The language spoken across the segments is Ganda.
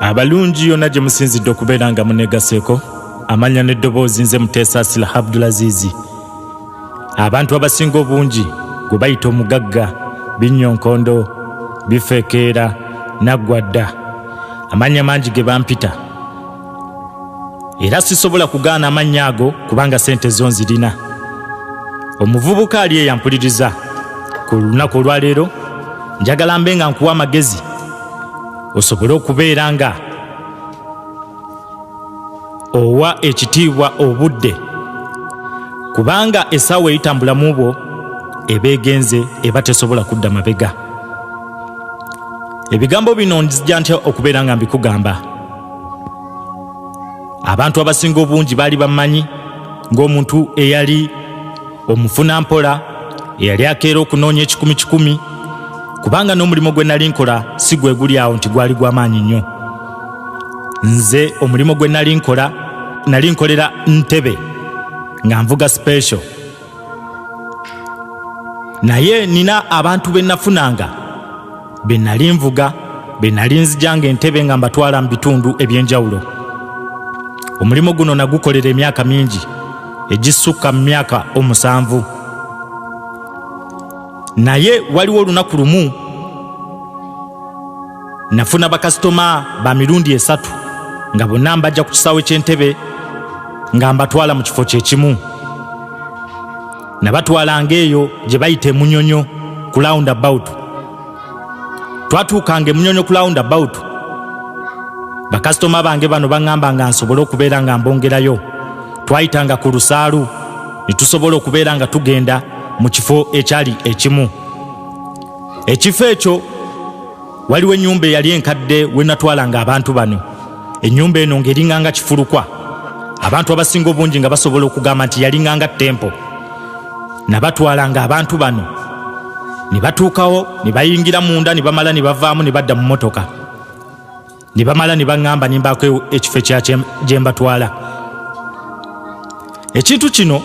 Abalungi yonna gye musinzidde okubeera nga munegaseeko, amanya n'eddoboozi nze Muteesa Asila Abdulazizi. Abantu abasinga obungi gwe bayita omugagga binnyonkondo bifeekeera naggwa dda, amannya mangi ge bampita, era sisobola kugaana amannya ago kubanga sente zo nzirina. Omuvubuka ali eyampuliriza ku lunaku olwaleero, njagala mbe nga nkuwa amagezi osobole okubeera nga owa ekitiibwa obudde, kubanga essaawa eyitambulamu bwo eba egenze, eba tesobola kudda mabega. Ebigambo bino nzija ntya okubeera nga mbikugamba? Abantu abasinga obungi baali bammanyi ng'omuntu eyali omufunampola, eyali akeera okunoonya ekikumi kikumi, kubanga n'omulimu gwe nali nkola si gwe guli awo nti gwali gwa maanyi nnyo. Nze omulimu gwe nali nkola, nali nkolera Ntebe nga nvuga special, naye nina abantu be nafunanga be nali nvuga, be nali nzijanga Entebe nga mbatwala mu bitundu eby'enjawulo. Omulimu guno nagukolera emyaka mingi egisukka mu myaka 7, naye waliwo olunaku lumu nafuna bakasitoma ba mirundi 3 nga bonna mbajja ku kisaawe ky'Entebe nga mbatwala mu kifo kye kimu. Nabatwalanga eyo gye bayita Emunyonyo ku roundabout. Twatuukanga Emunyonyo ku roundabout, bakasitoma bange bano baŋŋamba nga nsobole okubeera nga mbongerayo. Twayitanga ku lusaalu ne tusobola okubeera nga tugenda mu kifo ekyali ekimu. Ekifo ekyo waliwo ennyumba eyali enkadde we natwalanga abantu bano. Ennyumba eno ng'eringanga kifulukwa, abantu abasinga obungi nga basobola okugamba nti yalinganga tempo. Nabatwalanga abantu bano ne batuukawo ne bayingira munda ne bamala ne bavaamu ne badda mu mmotoka ne bamala ne baŋŋamba ne mbaako ekifo ekya gye mbatwala. Ekintu kino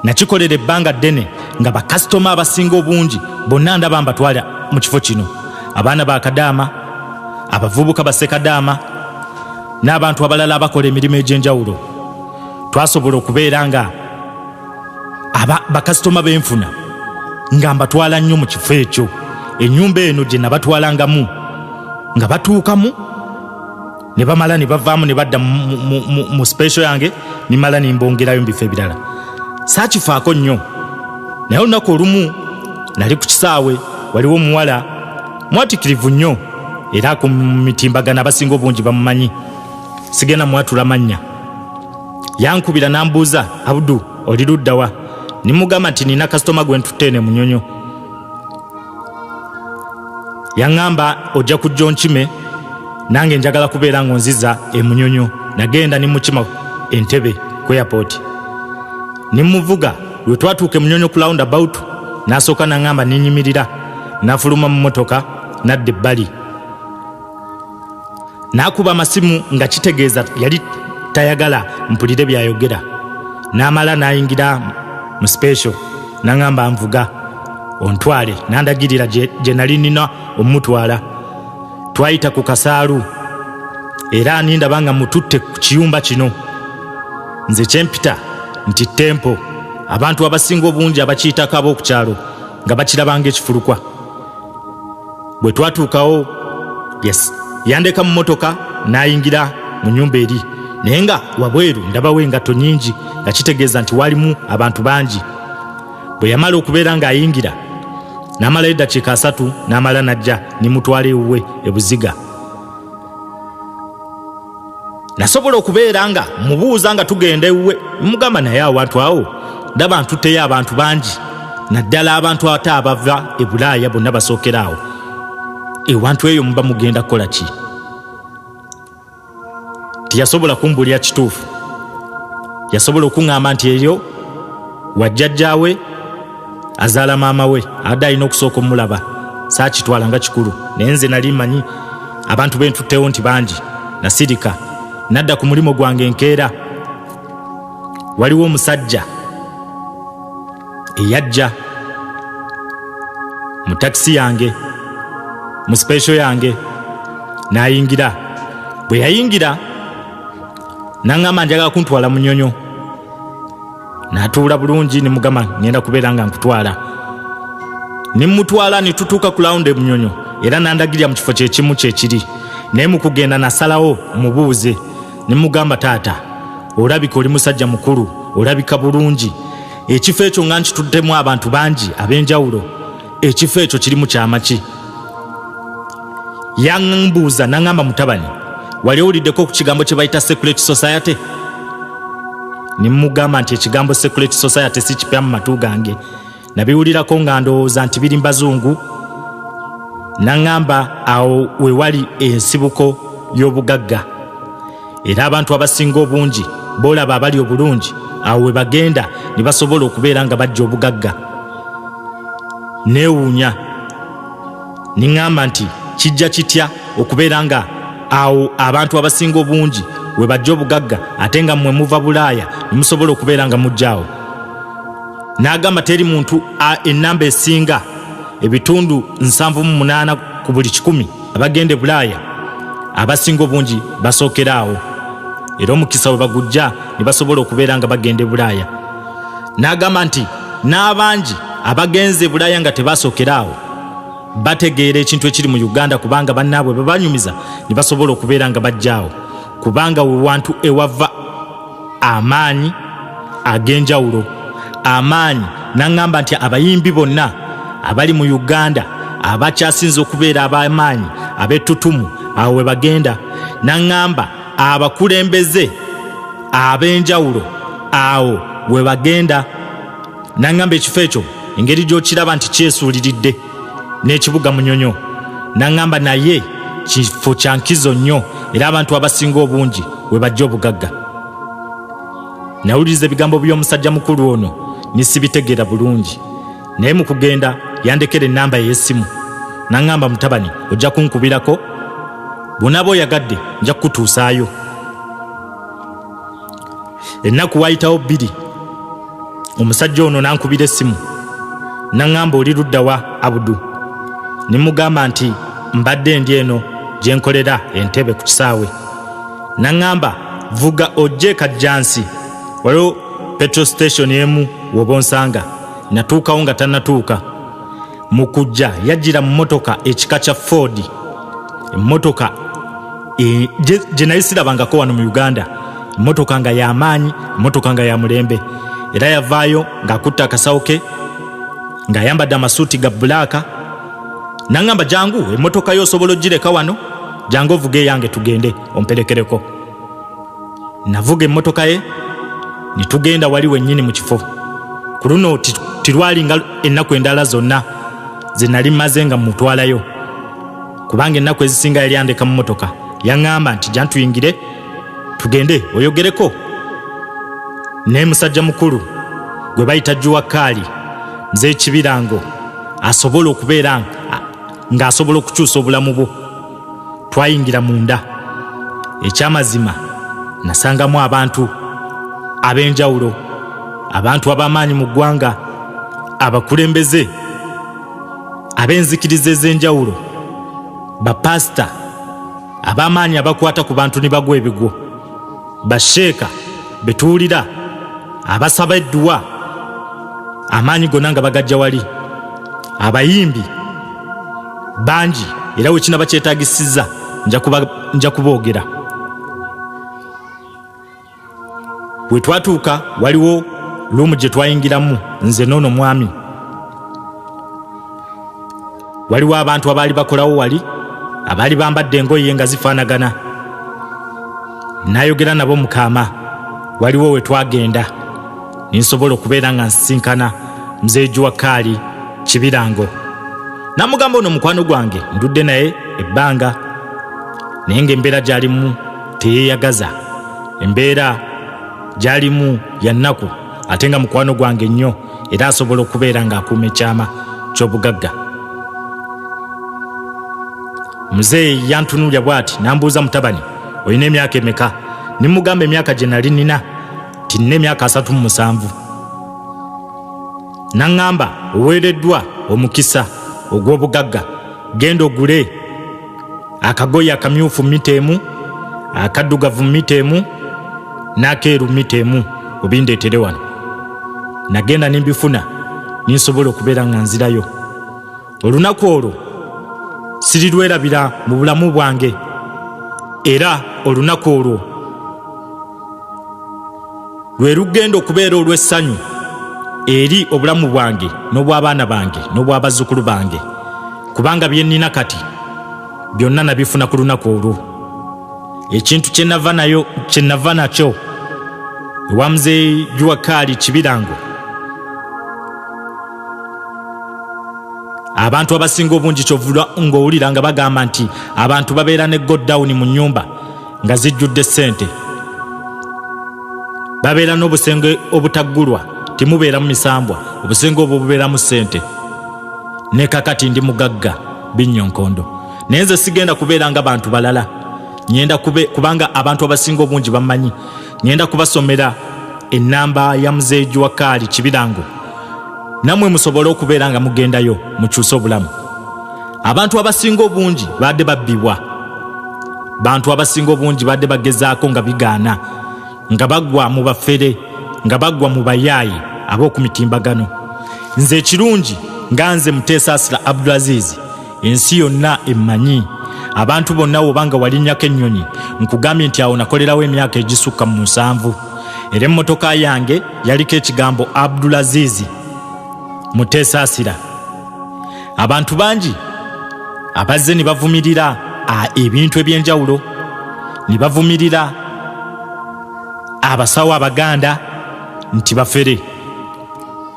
nakikolera ebbanga ddene nga bakasitoma abasinga obungi bonna ndaba mbatwala mu kifo kino, abaana ba kadaama, abavubuka basekadaama n'abantu abalala abakola emirimu egy'enjawulo. Twasobola okubeera nga aba bakasitoma benfuna nga mbatwala nnyo mu kifo ekyo. Ennyumba eno gye nabatwalangamu nga batuukamu ne bamala ne bavaamu ne badda mu special yange, nimala nimbongerayo mu bifo ebirala. Saakifaako nnyo, naye olunaku olumu nali ku kisaawe, waliwo omuwala mwatikirivu nnyo era ku mitimbagano abasinga obungi bamumanyi, sigenda mwatula mannya. Yankubira n'ambuuza, Abudu oli luddawa? Nimugamba nti nina kasitoma gwe ntutte eno Munyonyo. Yaŋŋamba ojja kujja onkime, nange njagala kubeera ng'onziza e Munyonyo. Nagenda ne mukima Entebe ku airport ne muvuga. Lwe twatuuka e Munyonyo ku roundabout, n'asooka n'aŋŋamba ninyimirira, n'afuluma mu mmotoka n'adda ebbali n'akuba amasimu nga kitegeeza yali tayagala mpulire byayogera. N'amala n'ayingira mu special n'aŋŋamba nvuga ontwale, n'andagirira gye nali nina omutwala. Twayita ku kasaalu era nindaba nga mututte ku kiyumba kino nze kyempita nti tempo. Abantu abasinga obungi abakiyitako ab'oku kyalo nga bakirabanga ekifulukwa. Bwe twatuukawo, yes, yandeka mu mmotoka n'ayingira mu nnyumba eri, naye nga wabweru ndabawo engatto nnyingi nga kitegeeza nti walimu abantu bangi. Bwe yamala okubeera ng'ayingira n'amalayo eddakiika 30 n'amala n'ajja ne mutwala ewuwe e Buziga. Nasobola okubeera nga mubuuza nga tugenda ewuwe, mugamba naye awantu awo ndaba ntutteyo abantu bangi, naddala abantu ate abava e Bulaaya bonna basookera awo. Ewantu eyo muba mugenda kukola ki? Tiyasobola kumbuulira kituufu. Yasobola okuŋŋamba nti eyo wajjajjaawe azaala maama we, adde alina okusooka omulaba. Saakitwala nga kikulu, naye nze nali mmanyi abantu bentuttewo nti bangi. Nasirika nadda ku mulimu gwange. Enkeera waliwo omusajja eyajja mu takisi yange, mu special yange, n'ayingira. Bwe yayingira naŋŋamba njagala kuntwala Munyonyo. Natuula bulungi ne mugamba ŋŋenda kubeera nga nkutwala. Ne mmutwala ne tutuuka ku lawundi e Munyonyo era n'andagirira mu kifo kye kimu kye kiri. Naye mu kugenda nasalawo mubuuze ne mugamba, taata olabika oli musajja mukulu, olabika bulungi, ekifo ekyo nga nkituddemu abantu bangi ab'enjawulo, ekifo ekyo kirimu kyama ki? Yambuuza n'aŋŋamba, mutabani, wali owuliddeko ku kigambo kye bayita Secret Society? Ne mmugamba nti ekigambo Secret Society si kipya mu matu gange, nabiwulirako nga ndowooza nti biri mbazungu. N'aŋŋamba awo we wali ensibuko y'obugagga, era abantu abasinga obungi boolaba abali obulungi awo we bagenda ne basobola okubeera nga bajja obugagga. Neewuunya ne ŋŋamba nti kijja kitya okubeera nga awo abantu abasinga obungi we bajja obugagga ate nga mmwe muva Bulaaya ne musobola okubeera nga mujja awo. N'agamba teri muntu ennamba esinga ebitundu 78 ku buli 100 abagenda e Bulaaya abasinga obungi basookera awo, era omukisa we bagujja ne basobola okubeera nga bagenda e Bulaaya. N'agamba nti n'abangi abagenze e Bulaaya nga tebasookera awo bategeera ekintu ekiri mu Uganda, kubanga bannaabwe babanyumiza ne basobola okubeera nga bajja awo, kubanga we wantu ewava amaanyi ag'enjawulo amaanyi. N'aŋŋamba nti abayimbi bonna abali mu Uganda abakyasinze okubeera ab'amaanyi ab'ettutumu awo we bagenda. N'aŋŋamba abakulembeze ab'enjawulo awo we bagenda. N'aŋŋamba ekifo ekyo engeri gy'okiraba nti kyesuuliridde n'ekibuga Munyonyo, n'aŋŋamba naye kifo kya nkizo nnyo era abantu abasinga obungi we bajja obugagga. Nawuliriza ebigambo by'omusajja mukulu ono ne sibitegeera bulungi, naye mu kugenda yandekera ennamba ey'essimu n'aŋŋamba, mutabani ojja kunkubirako bw'onaaba oyagadde nja kukutuusaayo. Ennaku waayitawo 2 omusajja ono n'ankubira essimu n'aŋŋamba oli ludda wa Abudu? Ne mugamba nti mbadde ndi eno gye nkolera Entebbe ku kisaawe. N'aŋŋamba vuga ojje Kajjansi, waliwo petrol station emu w'oba onsanga. Natuukawo nga tannatuuka. Mu kujja yajjira mu mmotoka ekika kya Ford, emmotoka gye nali sirabangako wano mu Uganda, emmotoka nga y'amaanyi, emmotoka nga ya mulembe. Era yavaayo ng'akutte akasawo ke ng'ayambadde amasuuti ga bulaaka. N'aŋŋamba jangu, emmotoka yo osobola ogireka wano, jangu ovuge eyange tugende omperekereko. Navuga emmotoka ye ne tugenda wali wennyini mu kifo. Ku luno tirwali nga ennaku endala zonna ze nali mmaze nga mmutwalayo, kubanga ennaku ezisinga yali andeka mu mmotoka. Yaŋŋamba nti jja ntuyingire tugende oyogereko ne musajja mukulu gwe bayita Jua Kali, Mzee Kibirango, asobola okubeera ng'asobola okukyusa obulamu bwo. Twayingira munda, ekyamazima nasangamu abantu ab'enjawulo, abantu ab'amaanyi mu ggwanga, abakulembeze ab'enzikiriza ez'enjawulo, bapasita ab'amaanyi abakwata ku bantu ne bagwa ebigwo, basheeka betuwulira abasaba edduwa amaanyi gonna nga bagajja wali, abayimbi bangi, era we kinaba kyetaagisiza nja kuboogera. Bwe twatuuka waliwo luumu gye twayingiramu nze n'ono mwami. Waliwo abantu abaali bakolawo wali abaali bambadde engoye nga zifaanagana. Nayogera nabo mu kaama. Waliwo we twagenda ne nsobola okubeera nga nsisinkana Mzee Jua Kali Kibirango. Namugamba ono mukwano gwange ndudde naye ebbanga, naye ng'embeera gy'alimu teyeeyagaza, embeera gy'alimu ya nnaku, ate nga mukwano gwange nnyo era asobola okubeera ng'akuuma ekyama ky'obugagga. Muzeeyi yantunuulya bw'ati n'ambuuza, mutabani olina emyaka emeka? Ne mugamba emyaka gye nali nina nti nina emyaka 37. N'aŋŋamba oweereddwa omukisa ogw'obugagga, genda ogule akagoye akamyufu mita 1, Akaddugavu mita emu n'akeeru mita emu obindeetere wano. Nagenda ne mbifuna ne nsobola okubeera nga nzirayo. Olunaku olwo sirirwerabira mu bulamu bwange, era olunaku olwo lwe lugenda okubeera olw'essanyu eri obulamu bwange n'obw'abaana bange n'obw'abazzukulu bange, kubanga bye nnina kati byonna nabifuna ku lunaku olwo. Ekintu kye nava nayo kye nava nakyo ewa Muzeeyi Juwakaali Kibirango, abantu abasinga obungi kyovula ng'owulira nga bagamba nti abantu babeera ne godown mu nnyumba nga zijjudde ssente, babeera n'obusenge obutaggulwa, temubeeramu misambwa, obusenge obwo bubeeramu ssente. Ne kakati ndi mugagga binnyonkondo, naye nze sigenda kubeera nga bantu balala. Ngenda kube kubanga abantu abasinga obungi bamanyi, ngenda kubasomera ennamba ya Muzeeyi Juwakaali Kibirango, nammwe musobole okubeera nga mugendayo mukyuse obulamu. Abantu abasinga obungi baadde babbibwa, bantu abasinga obungi baadde bagezaako nga bigaana, nga bagwa mu bafere, nga bagwa mu bayaaye ab'oku mitimbagano. Nze ekirungi nga nze Muteesaasira Abdulaziz, ensi yonna emmanyi, abantu bonna woba nga walinnyako ennyonyi, nkugambye nti awo nakolerawo emyaka egisukka mu 7, era emmotoka yange yaliko ekigambo Abdulaziz Muteesaasira. Abantu bangi abazze ne bavumirira ebintu eby'enjawulo, ne bavumirira abasawo Abaganda nti bafere.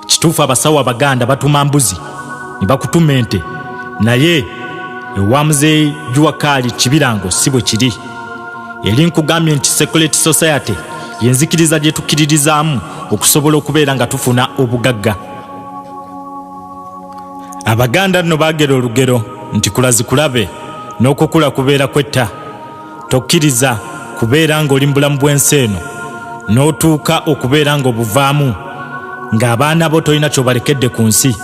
Kituufu, abasawo Abaganda batuma mbuzi ne bakutuma ente, naye ewa Muzeeyi Juwakaali Kibirango si bwe kiri. Eri nkugambye nti Secret Society y'enzikiriza gye tukkiririzaamu okusobola okubeera nga tufuna obugagga. Abaganda nno baagera olugero nti kulazi kulabe n'okukula kubeera kwetta. Tokkiriza kubeera ng'oli mu bulamu bw'ensi eno n'otuuka okubeera ng'obuvaamu ng'abaana bo tolina ky'obalekedde ku nsi.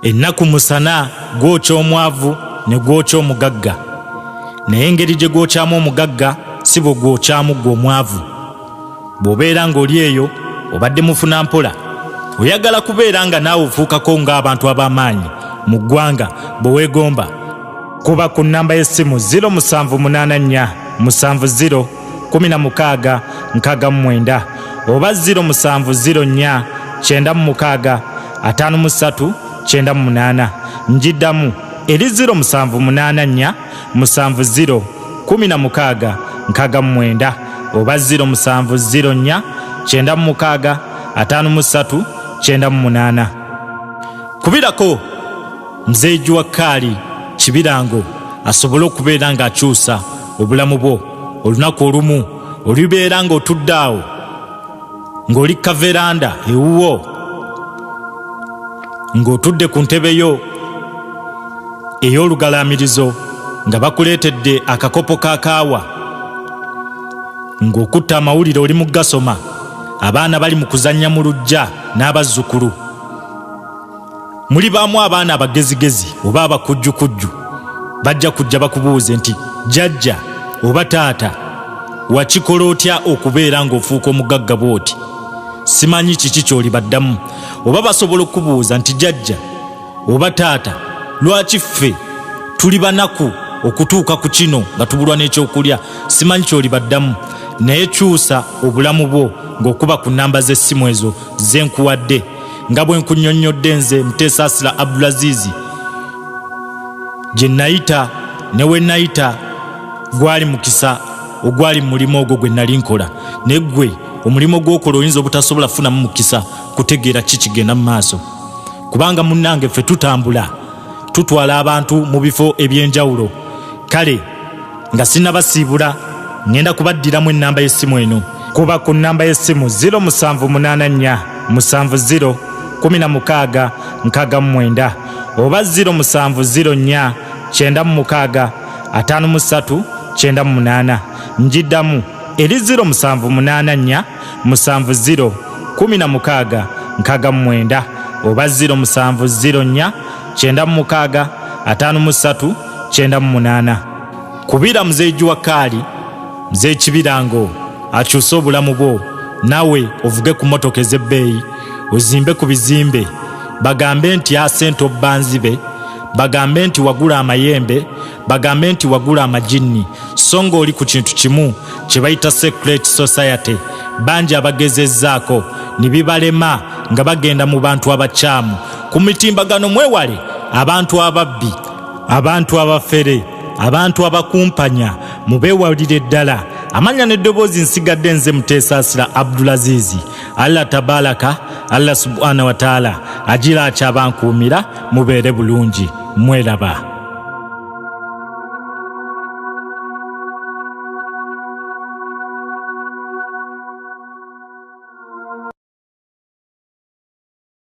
Ennaku musana gwokya omwavu ne gwokya omugagga, naye engeri gye gwokyamu omugagga si bwe gwokyamu ggwe omwavu. Bw'obeera ng'oli eyo obadde mufuna mpola, oyagala kubeera nga naawe ofuukako ng'abantu ab'amaanyi mu ggwanga bwe weegomba, kuba ku nnamba y'essimu 0784 70 16 69 oba 0704 96 53 98. Njiddamu eri 0784 70 16 69 oba 0704 96 53 98. Kubirako Mzee Juwakaali Kibirango asobole okubeera ng'akyusa obulamu bwo. Olunaku olumu olibeera ng'otudde awo ng'oli kaveranda ewuwo, ng'otudde ku ntebe yo ey'olugalaamirizo, nga bakuleetedde akakopo ka kaawa, ng'okutta amawulire oli mu gasoma, abaana bali mu kuzannya mu luggya n'abazzukulu. Mulibaamu abaana abagezigezi oba abakujjukujju, bajja kujja bakubuuze nti jjajja oba taata wakikola otya okubeera ng'ofuuka omugagga bw'oti? Simanyi kiki ky'olibaddamu. Oba basobola okukubuuza nti jjajja oba taata lwaki ffe tuli banaku okutuuka ku kino nga tubulwa n'ekyokulya? Simanyi ky'olibaddamu, naye kyusa obulamu bwo ng'okuba ku nnamba z'essimu ezo ze nkuwadde. Nga bwe nkunnyonnyodde, nze Muteesaasira Abdulaziz, gye nayita ne we nayita gwali mukisa ogwali mu mulimu ogwo gwe nali nkola, naye ggwe omulimu gw'okola oyinza obutasobola kufunamu mukisa kutegeera ki kigenda mu maaso, kubanga munnange ffe tutambula tutwala abantu mu bifo eby'enjawulo. Kale nga sinnabasiibula, ŋŋenda kubaddiramu ennamba y'essimu eno. Kuba ku nnamba y'essimu 0784 70 16 69 oba 0704 96 53 98. Njiddamu eri 0784 70 16 69 oba 0704 96 53 98. Kubira Muzeeyi Juwakaali, Mzee Kibirango akyuse obulamu bwo nawe ovuge ku motoka ez'ebbeeyi, ozimbe ku bizimbe, bagambe nti asente obba nzibe, bagambe nti wagula amayembe, bagambe nti wagula amajinni, so ng'oli ku kintu kimu kye bayita secret society. Bangi abagezezzaako ne bibalema nga bagenda mu bantu abakyamu ku mitimbagano. Mwewale abantu ababbi, abantu abafere, abantu abakumpanya, mubeewalire ddala. Amanya n'eddoboozi nsigadde nze Muteesaasira Abdulazizi. Allah tabaraka, Allah subhana wataala agira akyabankuumira. Mubeere bulungi, mweraba.